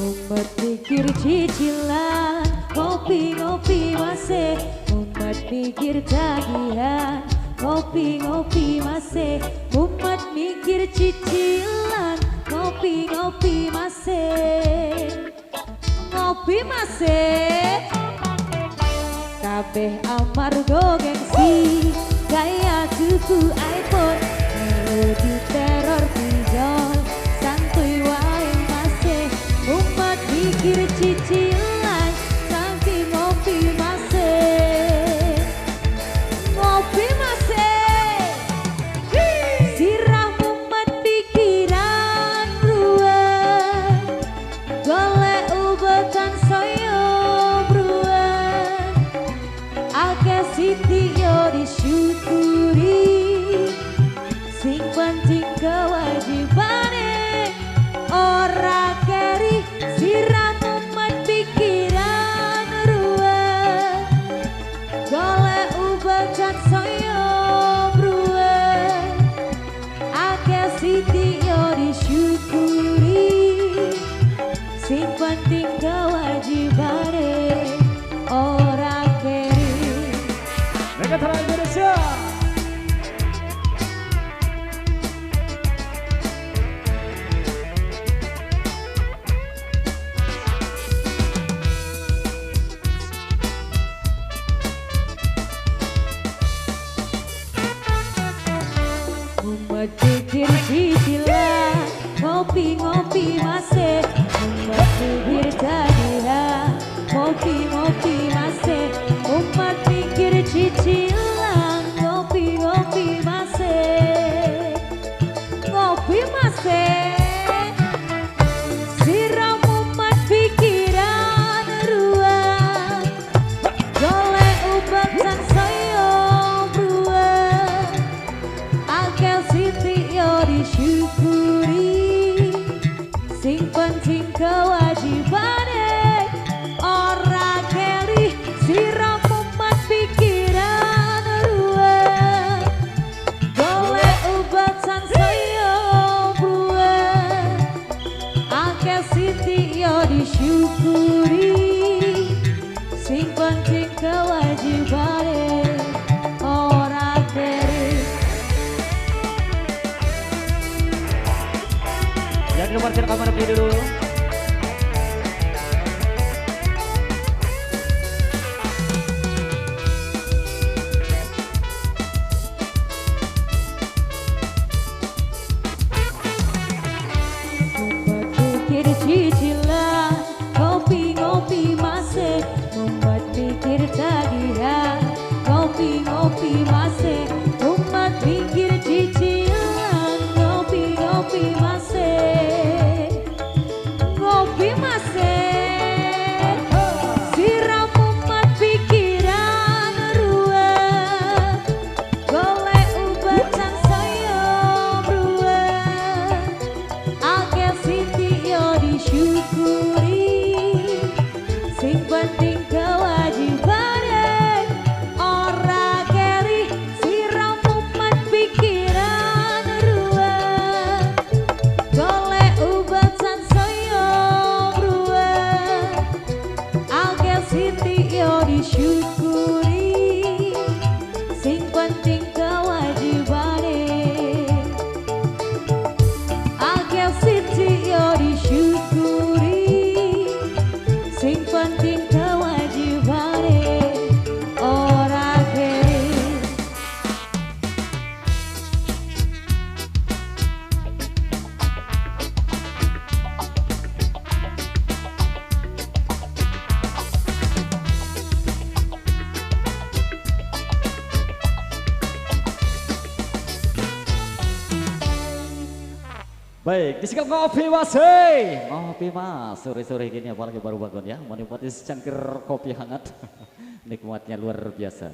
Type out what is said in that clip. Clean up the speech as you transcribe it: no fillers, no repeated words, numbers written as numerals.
Mumet mikir cicilan, ngopi-ngopi masih. Mumet mikir tagihan, ngopi-ngopi masih. Mumet mikir cicilan, ngopi-ngopi masih. Ngopi masih. Kabeh amarga gengsi, kaya tuku iPhone, melu diteror pinjol, santuy wae masih. Umat mikir cicilan, saking ngopi masih. Ngopi masih. Sirah mumet pikiran ruwet, golek ubetan saya bruwet. Akeh sithik yo disyukuri, sing penting kewajibane ora keri. Sirah mumet pikiran ruwet, golek ubetan saya bruwet. Akeh sithik yo disyukuri, sing penting kewajibane ora keri. Megatara Indonesia. Mumet pikir cicilan, ngopi-ngopi masih. Mumet mikir tagihan, ngopi-ngopi masih. Mumet mikir cicilan, ngopi-ngopi masih. Ngopi masih. Sirah mumet pikiran ruwet, golek ubetan saya bruwet. Akeh sithik yo disyukuri, sing penting kewajibane ora keri. Sirah mumet pikiran ruwet, golek ubetan saya bruwet. Akeh sithik yo disyukuri, sing penting kewajibane ora keri. Yang di luar silakan menepi dulu. Mumet mikir cicilan, ngopi-ngopi masih. Mumet mikir tagihan, ngopi-ngopi masih. Mumet mikir cicilan, ngopi-ngopi masih. Ngopi masih. Sirah mumet pikiran ruwet, golek ubetan saya bruwet. Akeh sithik yo disyukuri, sing penting kewajibane ora keri. Sirah mumet pikiran ruwet, golek ubetan saya bruwet. Akeh sithik yo disyukuri, sing penting kewajibane. Akeh sithik yo disyukuri, sing penting kewajibane ora keri. Baik, disikap ngopi mas, hey. Ngopi mas, sore-sore gini apalagi baru bangun ya, menikmati secangkir kopi hangat, nikmatnya luar biasa.